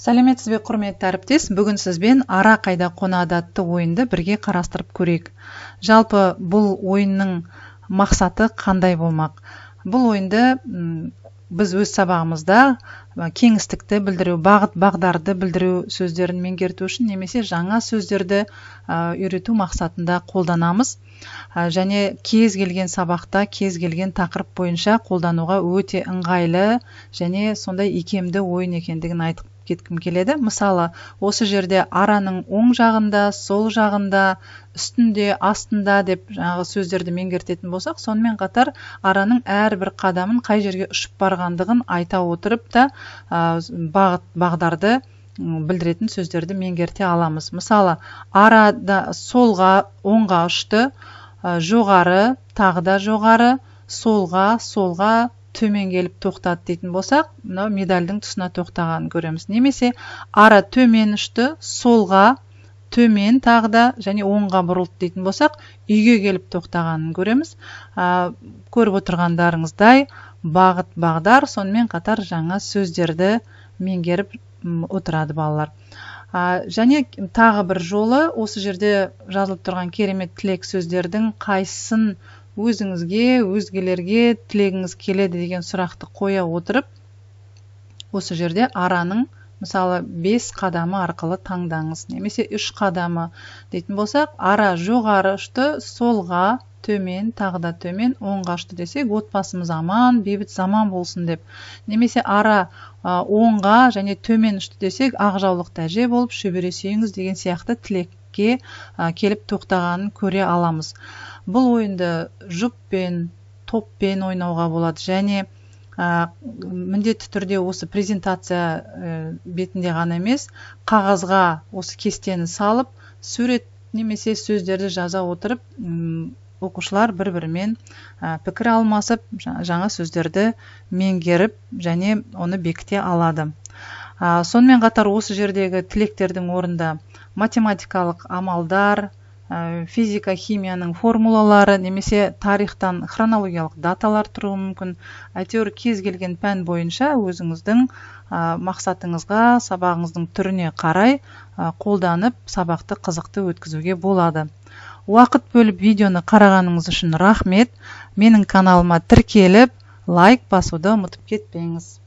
Сәлеметсіз бе, құрметті әріптес! Бүгін сізбен «Ара қайда қонады» атты ойынды бірге қарастырып көрейік. Жалпы, бұл ойынның мақсаты қандай болмақ? Бұл ойынды біз өз сабағымызда кеңістікті білдіру, бағыт бағдарды білдіру сөздерін меңгерту үшін немесе жаңа сөздерді үйрету мақсатында қолданамыз. Және кез келген сабақта, кез келген тақырып бойынша қолдануға өте ыңғайлы және сондай икемді ойын екендігін айтып кеткім келеді. Мысалы, осы жерде араның оң жағында, сол жағында, үстінде, астында деп жаңағы сөздерді меңгертетін болсақ, сонымен қатар араның әрбір қадамын, қай жерге ұшып барғандығын айта отырып та бағыт бағдарды білдіретін сөздерді меңгерте аламыз. Мысалы, арада солға, оңға ұшты, жоғары, тағы да жоғары, солға, солға, төмен келіп тоқтады дейтін болсақ, мынау медальдің тұсына тоқтағанын көреміз. Немесе ара төмен ұшты, солға, төмен тағы да және оңға бұрылды дейтін болсақ, үйге келіп тоқтағанын көреміз. Көріп отырғандарыңыздай, бағыт бағдар, сонымен қатар жаңа сөздерді меңгеріп отырады балалар. Және тағы бір жолы осы жерде жазылып тұрған керемет тілек сөздердің қайсысын өзіңізге, өзгелерге тілегіңіз келеді деген сұрақты қоя отырып, осы жерде араның, мысалы, бес қадамы арқылы таңдаңыз немесе үш қадамы дейтін болсақ, ара жоғары ұшты, солға, төмен, тағы да төмен, оңға ұшты десек, отбасымыз аман, бейбіт заман болсын деп. Немесе ара оңға және төмен ұшты десек, ақ жаулықты әже болып, шөбере сүйіңіз деген сияқты тілекке келіп тоқтағанын көре аламыз. Бұл ойынды жұппен, топпен ойнауға болады және міндетті түрде осы презентация бетінде ғана емес, қағазға осы кестені салып, сурет немесе сөздерді жаза отырып, оқушылар бір бірімен пікір алмасып, жаңа сөздерді меңгеріп және оны бекіте алады. Сонымен қатар осы жердегі тілектердің орнында математикалық амалдар, физика, химияның формулалары немесе тарихтан хронологиялық даталар тұруы мүмкін. Әйтеуір, кез келген пән бойынша өзіңіздің мақсатыңызға, сабағыңыздың түріне қарай қолданып, сабақты қызықты өткізуге болады. Уақыт бөліп видеоны қарағаныңыз үшін рахмет. Менің каналыма тіркеліп, лайк басуды ұмытып кетпеңіз.